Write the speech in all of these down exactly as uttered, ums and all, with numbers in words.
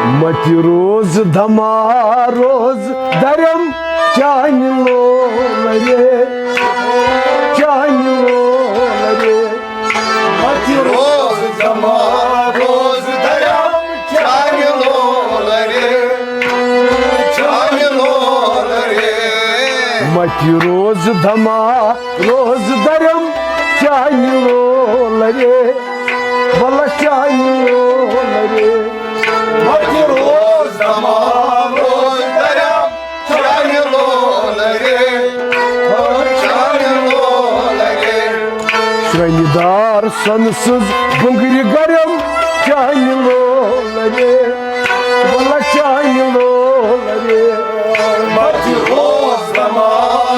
متہِ روز دما روز درم چانہِ لولرِ، چانہِ لولرِ۔ متہِ روز دما روز درم چانہِ لولرِ، چانہِ لولرِ۔ متہِ روز دما روز درم چانہِ لولرِ، ولہ چانہِ لولرِ۔ متہِ روز دما روز درم چانہِ لولرِ، چانہِ لولرِ۔ شرنہِ دار سۄنہٕ سٕنٛز بُنٛگرِ گرم چانہِ لولرِ، ولہ چانہِ لولرِ۔ متہِ روز دما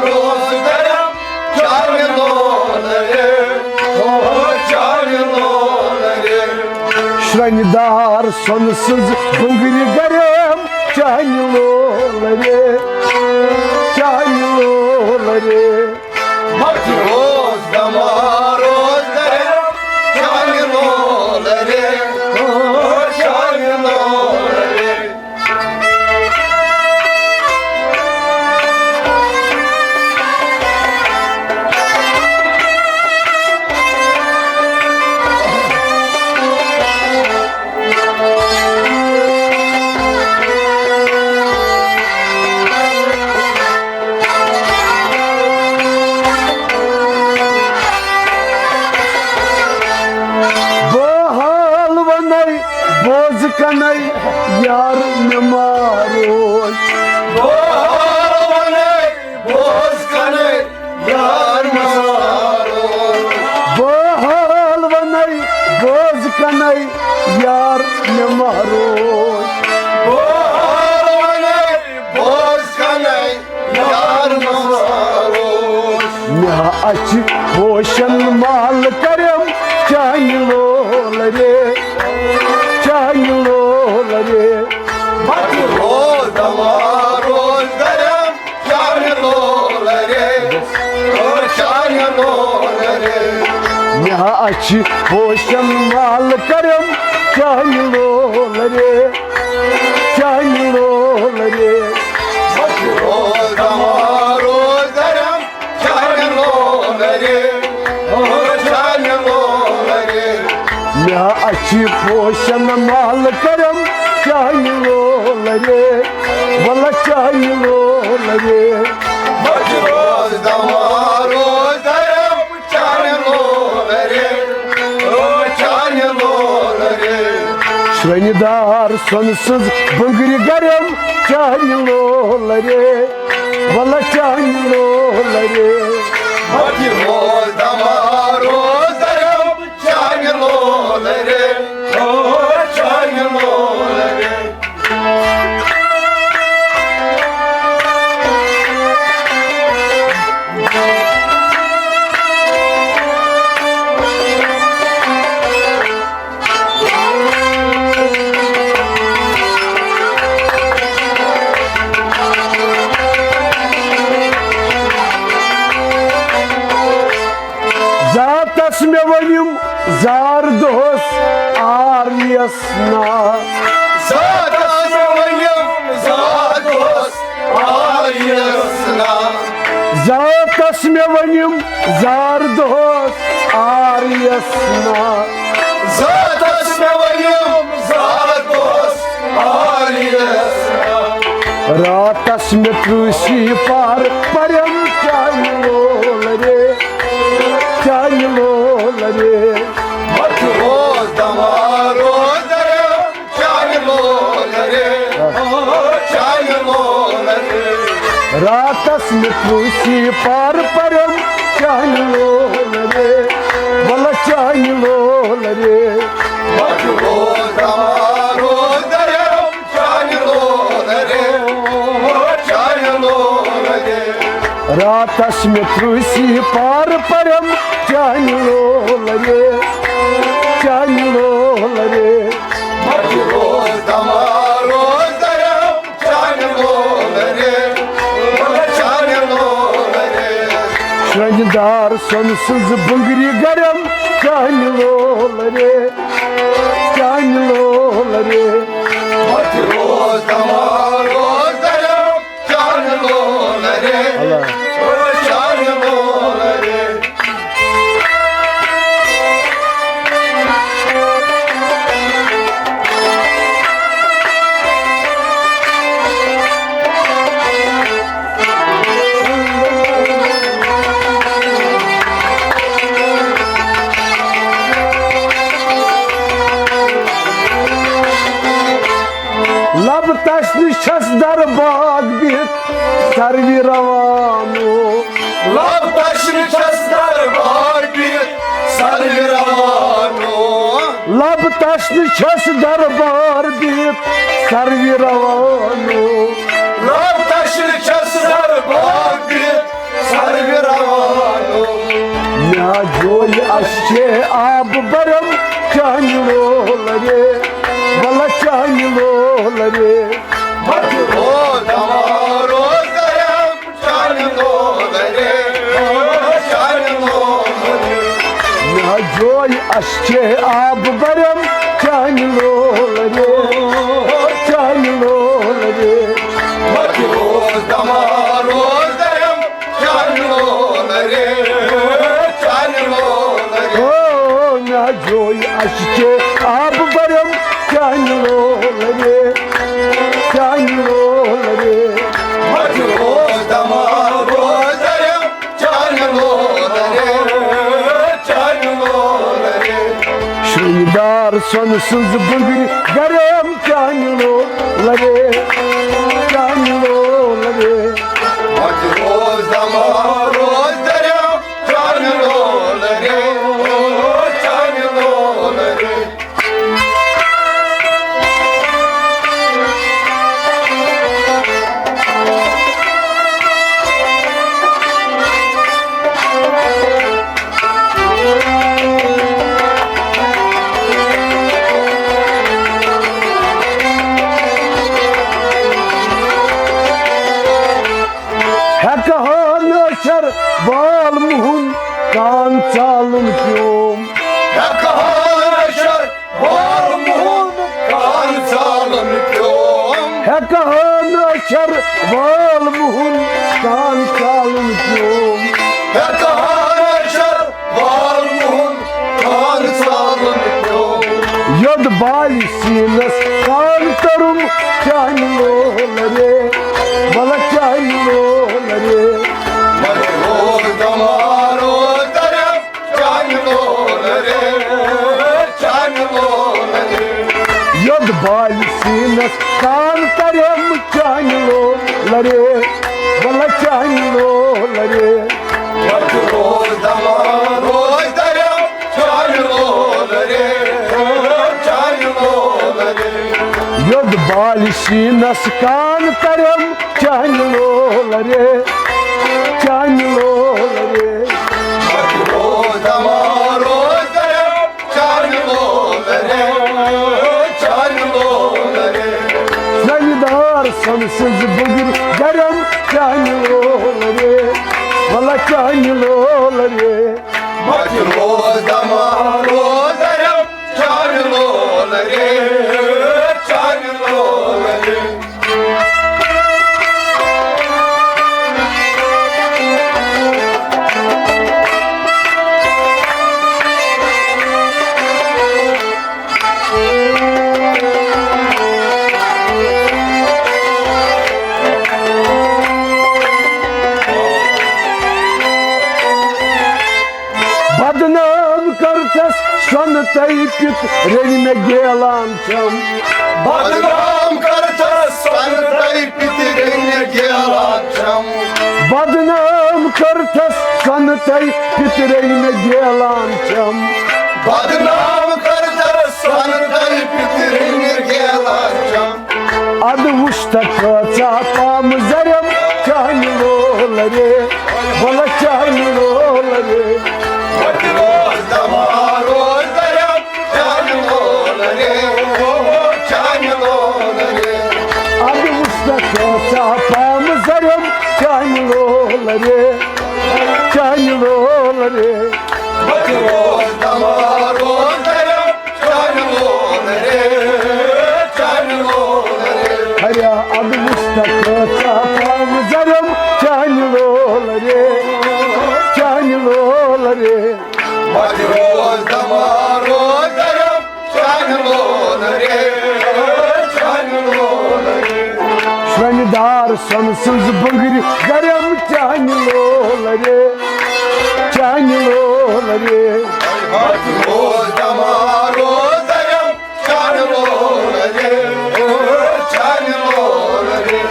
روز درم چانہِ لولرِ، او چانہِ لولرِ۔ شرنہِ دار سۄنہٕ سٕنٛز بُنٛگرِ گرم چانہِ لولرِ، چانہِ لولرِ۔ متہِ روز دما روز درم چانہِ لولرِ، او چانہِ لولرِ۔ بہٕ حال ونے بوز کنے یار مےٚ ما روز۔ بہٕ حال ونے بوز کنے یار مےٚ ما روز۔ بہٕ حال ونے بوز کنے یار مےٚ ما روز۔ بہٕ حال ونے بوز کنے یار مےٚ ما روز۔ مےٚ ہا اَژِ ہوشن مال کرم چانہِ لولرِ، چانہِ لولرِ۔ متہِ روز دما روز درم چانہِ لولرِ، او چانہِ لولرِ۔ مےٚ ہا اَژِ ہوشن مال کرم چانہِ لولرِ، چانہِ لولرِ۔ متہِ روز دما روز درم چانہِ لولرِ، او چانہِ لولرِ۔ مےٚ ہا اَژِ پوشن مال کرم چانہِ لولرِ، ولہ چانہِ لولرِ۔ متہِ روز دما روز درم چانہِ لولرِ، او چانہِ لولرِ۔ شرنہِ دار سۄنہٕ سٕنٛز بُنٛگرِ گرم چانہِ لولرِ، ولہ چانہِ لولرِ۔ متہِ روز دما روز درم چانہِ لولرِ، او چانہِ لولرِ۔ ذاتس مےٚ ؤنِم زار دۄہس آر یس نا۔ ذاتس مےٚ ؤنِم زار دۄہس آر یس نا۔ ذاتس مےٚ ؤنِم زار دۄہس آر یس نا۔ ذاتس مےٚ ؤنِم زار دۄہس آر یس نا۔ راتس مےٚ پرٛژھ یہِ پار پرم چانہِ لولرِ، چانہِ لولرِ۔ متہِ روز دما روز درم چانہِ لولرِ، چانہِ لولرِ۔ راتس مےٚ پرٛژھ یہِ پار پرم چانہِ لولرِ، ولہ چانہِ لولرِ۔ متہِ روز دما روز درم چانہِ لولرِ، چانہِ لولرِ۔ راتس مےٚ پرٛژھ یہِ پار پرم چانہِ لولرِ، چانہِ لولرِ۔ متہِ روز دما روز درم چانہِ لولرِ، چانہِ لولرِ۔ شرنہِ دار سۄنہٕ سٕنٛز بُنٛگرِ گرم چانہِ لولرِ، چانہِ لولرِ۔ روز دما روز دریا چانہِ لولہٕ رے، اللہ۔ چانہِ لولہٕ رے۔ لب تشنہٕ چھس در باغ بِہِتھ سروِ روانو۔ لب تشنہٕ چھس در باغ بِہِتھ سروِ روانو۔ لب تشنہٕ چھس در باغ بِہِتھ سروِ روانو۔ لب تشنہٕ چھس در باغ بِہِتھ سروِ روانو۔ مےٚ جویہِ اَسہِ چھے آب برم چانہِ لولہٕ رے، وَلہٕ چانہِ لولہٕ رے۔ مَتہِ روز دما روز درم چانہِ لولہٕ رے، چانہِ لولہٕ رے۔ مےٚ جویہِ اَسہِ چھے آب برم چانہِ لولہٕ رے، چانہِ لولہٕ رے۔ مَتہِ روز دما روز درم چانہِ لولہٕ رے، چانہِ لولہٕ رے۔ او، مےٚ جویہِ اَسہِ چھے آب برم چانہِ لولہٕ رے، چانہِ لولہٕ رے۔ مَتہِ روز دما روز درم چانہِ لولہٕ رے، چانہِ لولہٕ رے۔ شرٛنٛگار سۄنہٕ سٕنٛز بٕنٛگرِ گرم چانہِ لولہٕ رے، چانہِ لولہٕ رے۔ مَتہِ روز دما روز درم چانہِ لولہٕ رے، چانہِ لولہٕ رے۔ ہٮ۪کہٕ ہا نہٕ شر وال مُہُن کان ژالُن پیوم۔ ہٮ۪کہٕ ہا نہٕ شر وال مُہُن کان ژالُن پیوم۔ ہٮ۪کہٕ ہا نہٕ شر وال مُہُن کان ژالُن پیوم۔ ہٮ۪کہٕ ہا نہٕ شر وال مُہُن کان ژالُن پیوم۔ یوٚد بالہِ سیٖنس کان ترُم چانہِ لولہٕ رے، وَلہٕ چانہِ لولہٕ رے۔ مَتہِ روز دما روز درم چانہِ لولہٕ رے، چانہِ لولہٕ رے۔ یوٚد بالہِ سیٖنس کان ترم چانہِ لولہٕ رے، وَلہٕ چانہِ لولہٕ رے۔ مَتہِ روز دما روز درم چانہِ لولہٕ رے، چانہِ لولہٕ رے۔ یوٚد بالہِ سیٖنس کان ترم چانہِ لولہٕ رے، چانہِ لولہٕ رے۔ مَتہِ روز دما روز درم چانہِ لولہٕ رے، چانہِ لولہٕ رے۔ زمیٖندار سۄنہٕ سٕنٛز بٕنٛگٕر گرم چانہِ لولہٕ رے، وَلہٕ چانہِ لولہٕ رے۔ مَتہِ روز دما روز درم چانہِ لولہٕ رے، چانہِ لولہٕ رے۔ بدنام کرتس سۄنہٕ تَے پِت رٔنۍ مےٚ گیلان چم۔ بدنام کرتس سۄنہٕ تَے پِت رٔنۍ مےٚ گیلان چم۔ بدنام کرتس سۄنہٕ تَے پِت رٔنۍ مےٚ گیلان چم۔ بدنام کرتس سۄنہٕ تَے پِت رٔنۍ مےٚ گیلان چم۔ ادٕ وُچھ تہ کۭژاہ پامہٕ زرم چانہِ لولہٕ رے، وَلہٕ چانہِ لولہٕ رے۔ وَتہِ روز دما روز درم چانہِ لولہٕ رے، او چانہِ لولہٕ رے۔ ادٕ وُچھ تہ کۭژاہ پامہٕ زرم چانہِ لولہٕ رے، چانہِ لولہٕ رے۔ وَتہِ روز دما روز درم چانہِ لولہٕ رے، چانہِ لولہٕ اَدٕ وُچھ تہٕ کۭژاہ پامہٕ زَرٮ۪م چانہِ لولہٕ رے، چانہِ لولہٕ رے۔ وَتہِ روز دَما روز زَرٮ۪م چانہِ لولہٕ رے، چانہِ لولہٕ رے۔ شرٛنہِ دار سۄنہٕ سٕنٛز بٕنٛگرِ گَرٮ۪م چانہِ لولہٕ رے، چانہِ لولہٕ رے۔ وَتہِ روز دَما روز زَرٮ۪م چانہِ لولہٕ رے، چانہِ لولہٕ رے۔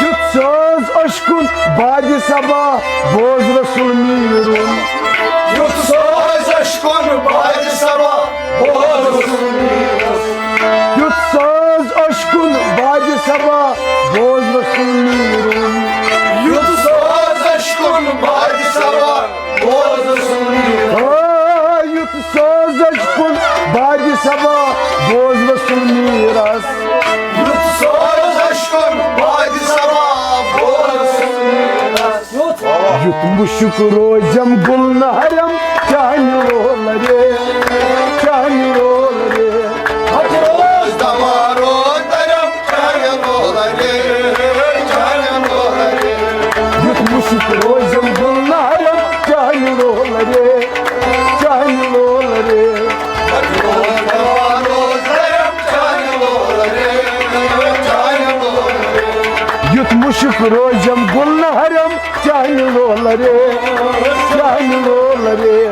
یُتھ سوز اشکُن بادِ صبا، بوز رسول میٖرُن۔ یُتھ سوز اشکُن بادِ صبا، بوز رسول میٖرُن۔ یُتھ سوز اشکُن بادِ صبا، بوز رسول میٖرُن۔ یُتھ سوز اشکُن بادِ صبا، بوز رسول میٖرُن۔ آ، یُتھ سوز اشکُن بادِ صبا، بوز رسول میٖرَس۔ یُتھ سوز اشکُن بادِ صبا، بوز رسول میٖرَس۔ یُتھ مُشُک روزٮ۪م گُل نہرٮ۪م چانہِ لولہٕ رے، چانہِ لولہٕ رے۔ ہتھ روز دَما روز زَرٮ۪م چانہِ لولہٕ رے، چانہِ لولہٕ رے۔ یُتھ مُشُک روزٮ۪م گُل نہرٮ۪م چانہِ لولہٕ رے، چانہِ لولہٕ رے۔ ہتھ روز دَما روز زَرٮ۪م چانہِ لولہٕ رے، چانہِ لولہٕ رے۔ یُتھ مُشُک روزٮ۪م گُل نہرٮ۪م چانہِ لولہٕ رے، چانہِ لولہٕ رے۔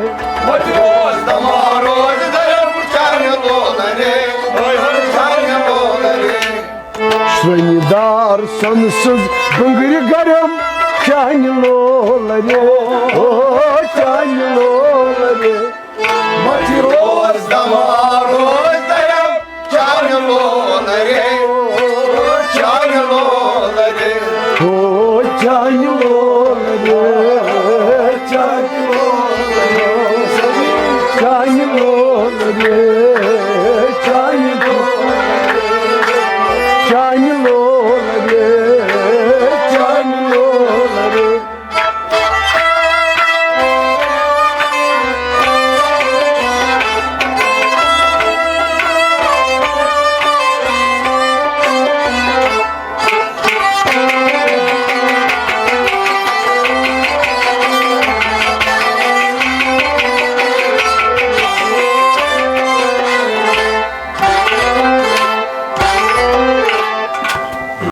وۄنۍ روز دَما روز زَرٮ۪م چانہِ لولہٕ رے، چانہِ لولہٕ رے۔ شرٛنہِ دار سۄنہٕ سٕنٛز بٕنٛگرِ گَرٮ۪م چانہِ لولہٕ رے، او چانہِ